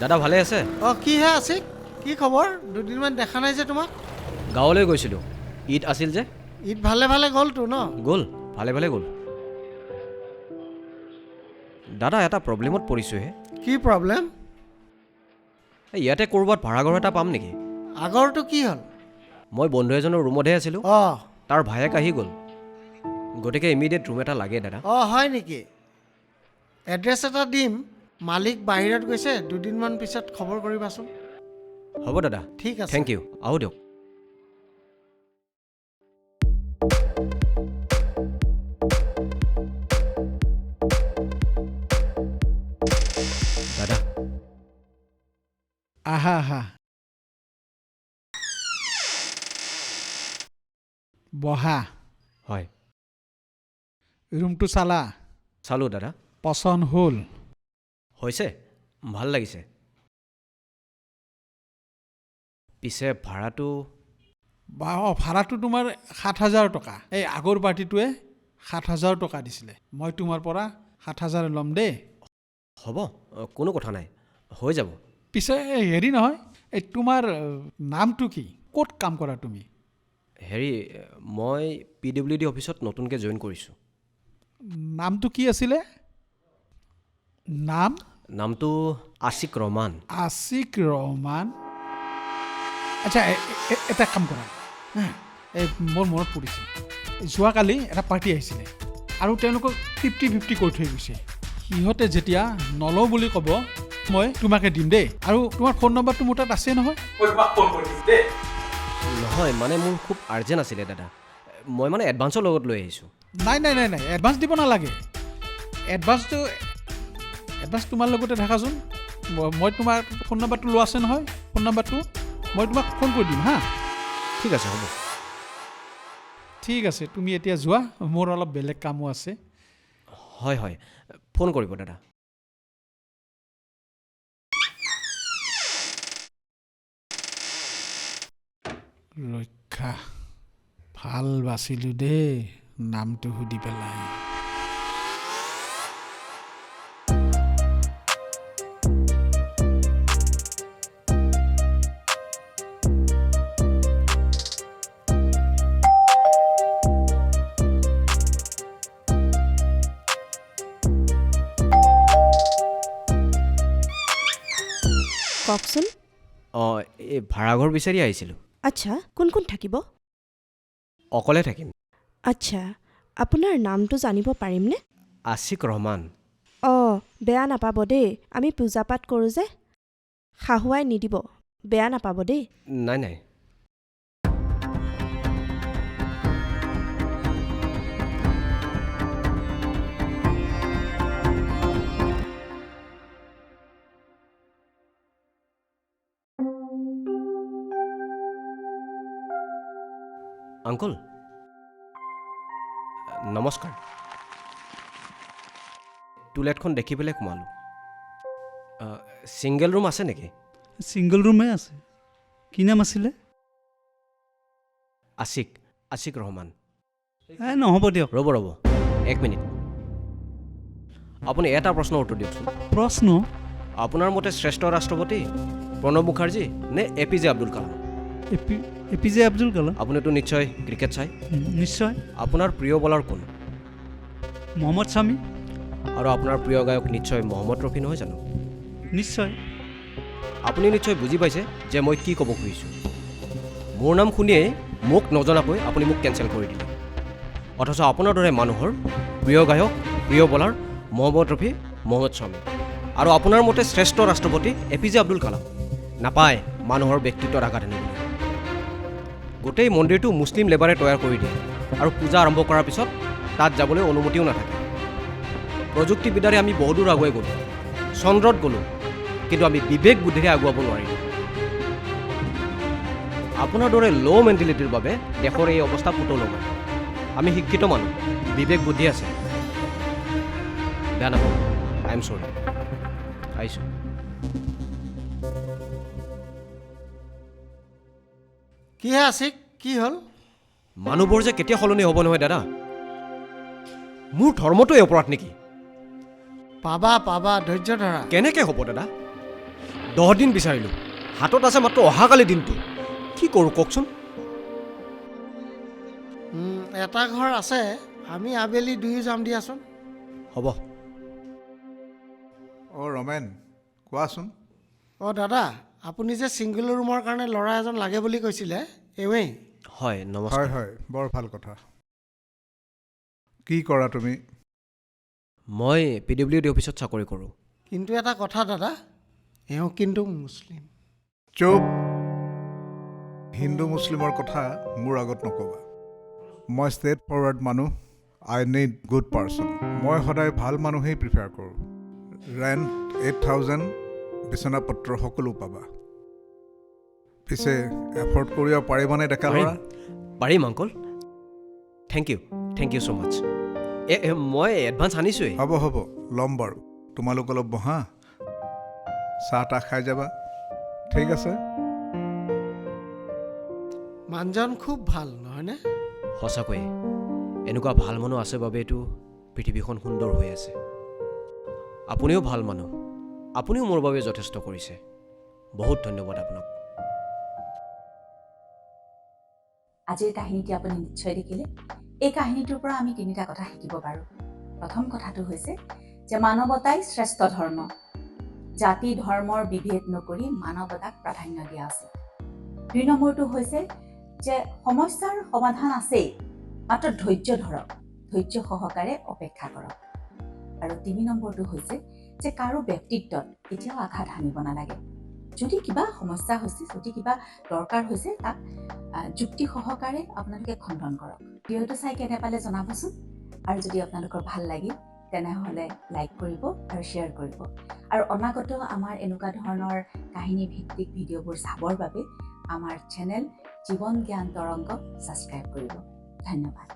দাদা ভালে আছে? অঁ, কিহে আছে? কি খবৰ? দুদিনমান দেখা নাই যে তোমাক। গাঁৱলৈ গৈছিলোঁ, ঈদ আছিল যে। ঈদ ভালে ভালে গ'লতো ন? গ'ল, ভালে ভালে গ'ল। দাদা, এটা প্ৰব্লেমত পৰিছোঁহে। কি প্ৰব্লেম? এই ইয়াতে ক'ৰবাত ভাড়াঘৰ এটা পাম নেকি? আগৰটো কি হ'ল? মই বন্ধু এজনৰ ৰুমতহে আছিলোঁ। তাৰ ভায়েক আহি গ'ল, গতিকে ইমিডিয়েট ৰুম এটা লাগে দাদা। অঁ, হয় নেকি? এড্ৰেছ এটা দিম, মালিক বাহিৰত গৈছে, দুদিনমান পিছত খবৰ কৰিবাচোন। হ'ব দাদা। ঠিক আছে। Thank U, আহোঁ দিয়ক। দাদা। আহা আহা, বহা। হয়। ৰুমটো চালা? চালোঁ দাদা। পচন্দ হ'ল? হৈছে, ভাল লাগিছে। পিছে ভাড়াটো? বা অঁ, ভাড়াটো তোমাৰ 7000 টকা। এই আগৰ পাৰ্টিটোৱে 7000 টকা দিছিলে, মই তোমাৰ পৰা 7000 ল'ম দেই। হ'ব, কোনো কথা নাই, হৈ যাব। পিছে এই হেৰি নহয়, এই তোমাৰ নামটো কি? ক'ত কাম কৰা তুমি? হেৰি, মই PWD অফিচত নতুনকৈ জইন কৰিছোঁ। নামটো কি আছিলে? নাম? নামটো আছিক ৰহমান। আছিক ৰহমান। আচ্ছা, এটা কাম কৰা হা, এই মোৰ মনত পৰিছে, যোৱাকালি এটা পাৰ্টি আহিছিলে আৰু তেওঁলোকক 50-50 কৰি থৈ গৈছে। সিহঁতে যেতিয়া নলওঁ বুলি ক'ব, মই তোমাকে দিম দেই। আৰু তোমাৰ ফোন নম্বৰটো মোৰ তাত আছে নহয়, মই তোমাক ফোন কৰি দিম দেই। নহয়, মানে মোৰ খুব আৰ্জেণ্ট আছিলে দাদা, মই মানে এডভান্সৰ লগত লৈ আহিছোঁ। নাই নাই নাই নাই, এডভান্স দিব নালাগে। এডভান্স তোমাৰ লগতে থাকাচোন। মই তোমাৰ ফোন নম্বৰটো লোৱা আছে নহয়, ফোন নম্বৰটো মই তোমাক ফোন কৰি দিম। হা, ঠিক আছে, হ'ব। ঠিক আছে, তুমি এতিয়া যোৱা, মোৰ অলপ বেলেগ কামো আছে। হয় হয়, ফোন কৰিব দাদা। ৰক্ষা, ভাল বাচিলোঁ দেই নামটো সুধি পেলাই। কওকচোন। অঁ, এই ভাড়াঘৰ বিচাৰি আহিছিলোঁ। আচ্ছা, কোন কোন থাকিব? অকলে থাকিম। আচ্ছা, আপোনাৰ নামটো জানিব পাৰিমনে? আছিক ৰহমান। অঁ, বেয়া নাপাব দেই, আমি পূজা পাঠ কৰোঁ যে, শাহুৱাই নিদিব, বেয়া নাপাব দেই। নাই নাই। আংকল নমস্কাৰ। টুলেটখন দেখি পেলাই সোমালোঁ। ছিংগল ৰুম আছে নেকি? ছিংগল ৰুমে আছে। কি নাম আছিলে? আছিক, আছিক ৰহমান। এই নহ'ব দিয়ক। ৰ'ব ৰ'ব, এক মিনিট। আপুনি এটা প্ৰশ্নৰ উত্তৰ দিয়কচোন। প্ৰশ্ন? আপোনাৰ মতে শ্ৰেষ্ঠ ৰাষ্ট্ৰপতি প্ৰণৱ মুখাৰ্জী নে APJ Abdul Kalam? APJ Abdul Kalam. আপুনিতো নিশ্চয় ক্ৰিকেট চায়? নিশ্চয়। আপোনাৰ প্ৰিয় বলাৰ কোন? মহম্মদ শামি। আৰু আপোনাৰ প্ৰিয় গায়ক নিশ্চয় মহম্মদ ৰফি নহয় জানো? নিশ্চয়। আপুনি নিশ্চয় বুজি পাইছে যে মই কি ক'ব খুজিছোঁ। মোৰ নাম শুনিয়েই মোক নজনাকৈ আপুনি মোক কেঞ্চেল কৰি দিলে। অথচ আপোনাৰ দৰে মানুহৰ প্ৰিয় গায়ক, প্ৰিয় বলাৰ মহম্মদ ৰফি, মহম্মদ শামি, আৰু আপোনাৰ মতে শ্ৰেষ্ঠ ৰাষ্ট্ৰপতি APJ Abdul Kalam. নাপায় মানুহৰ ব্যক্তিত্বত আঘাত আনিবলৈ। গোটেই মন্দিৰটো মুছলিম লেবাৰে তৈয়াৰ কৰি দিয়ে আৰু পূজা আৰম্ভ কৰাৰ পিছত তাত যাবলৈ অনুমতিও নাথাকে। প্ৰযুক্তিবিদ্যাৰে আমি বহুদূৰ আগুৱাই গ'লোঁ, চন্দ্ৰত গ'লোঁ, কিন্তু আমি বিবেক বুদ্ধিৰে আগুৱাব নোৱাৰিলোঁ। আপোনাৰ দৰে ল' মেণ্টেলিটিৰ বাবে দেশৰ এই অৱস্থা পুতৌ নহয়। আমি শিক্ষিত মানুহ, বিবেক বুদ্ধি আছে। বেয়া নাপাব, I am চৰি। আহিছোঁ। কিহে আছিক, কি হ'ল? মানুহবোৰ যে কেতিয়া সলনি হ'ব নহয় দাদা। মোৰ ধৰ্মটোৱে অপৰাধ নেকি? পাবা পাবা, ধৈৰ্য ধৰা। কেনেকৈ হ'ব দাদা? 10 দিন বিচাৰিলোঁ, হাতত আছে মাত্ৰ অহাকালি দিনটো। কি কৰোঁ কওকচোন? এটা ঘৰ আছে, আমি আবেলি দুয়ো যাম দিয়াচোন। হ'ব। অঁ ৰমেন, কোৱাচোন। অঁ দাদা, আপুনি যে ছিংগল ৰুমৰ কাৰণে ল'ৰা এজন লাগে বুলি কৈছিলে, এৱেই। হয়, নমস্কাৰ। হয় হয়, বৰ ভাল কথা। কি কৰা তুমি? মই PWD অফিচত চাকৰি কৰোঁ। কিন্তু এটা কথা দাদা, এওঁ কিন্তু মুছলিম। চুপ! হিন্দু মুছলিমৰ কথা মোৰ আগত নক'বা। মই ষ্ট্ৰেইট ফৰৱাৰ্ড মানুহ। I need good person. মই সদায় ভাল মানুহেই প্ৰিফাৰ কৰোঁ। ৰেণ্ট 8000, বিচনা পত্ৰ সকলো পাবা। পিছে এফৰ্ড কৰিব পাৰিবানে ডেকা ল'ৰা? পাৰিম uncle. Thank you, thank you so much. মই এডভান্স আনিছোঁৱেই। হ'ব হ'ব, ল'ম বাৰু। তোমালোক অলপ বহা, চাহ তাহ খাই যাবা। ঠিক আছে। মানুহজন খুব ভাল নহয়নে? সঁচাকৈয়ে এনেকুৱা ভাল মানুহ আছে বাবেইতো পৃথিৱীখন সুন্দৰ হৈ আছে। আপুনিও ভাল মানুহ, আপুনিও মোৰ বাবে যথেষ্ট কৰিছে। বহুত ধন্যবাদ আপোনাক। আজিৰ কাহিনীটি আপুনি নিশ্চয় দেখিলে। এই কাহিনীটোৰ পৰা আমি তিনিটা কথা শিকিব পাৰোঁ। প্ৰথম কথাটো হৈছে যে মানৱতাই শ্ৰেষ্ঠ ধৰ্ম। জাতি ধৰ্মৰ বিভেদ নকৰি মানৱতাক প্ৰাধান্য দিয়া উচিত। 2 নম্বৰটো হৈছে যে সমস্যাৰ সমাধান আছেই, মাত্ৰ ধৈৰ্য ধৰক, ধৈৰ্য সহকাৰে অপেক্ষা কৰক। আৰু 3 নম্বৰটো হৈছে যে কাৰো ব্যক্তিত্বত কেতিয়াও আঘাত হানিব নালাগে। যদি কিবা সমস্যা হৈছে, যদি কিবা দৰকাৰ হৈছে, তাক যুক্তি সহকাৰে আপোনালোকে খণ্ডন কৰক। ভিডিঅ'টো চাই কেনে পালে জনাবচোন, আৰু যদি আপোনালোকৰ ভাল লাগিল তেনেহ'লে লাইক কৰিব আৰু শ্বেয়াৰ কৰিব। আৰু অনাগত আমাৰ এনেকুৱা ধৰণৰ কাহিনী ভিত্তিক ভিডিঅ'বোৰ চাবৰ বাবে আমাৰ চেনেল জীৱন জ্ঞান তৰংগ ছাবস্ক্ৰাইব কৰিব। ধন্যবাদ।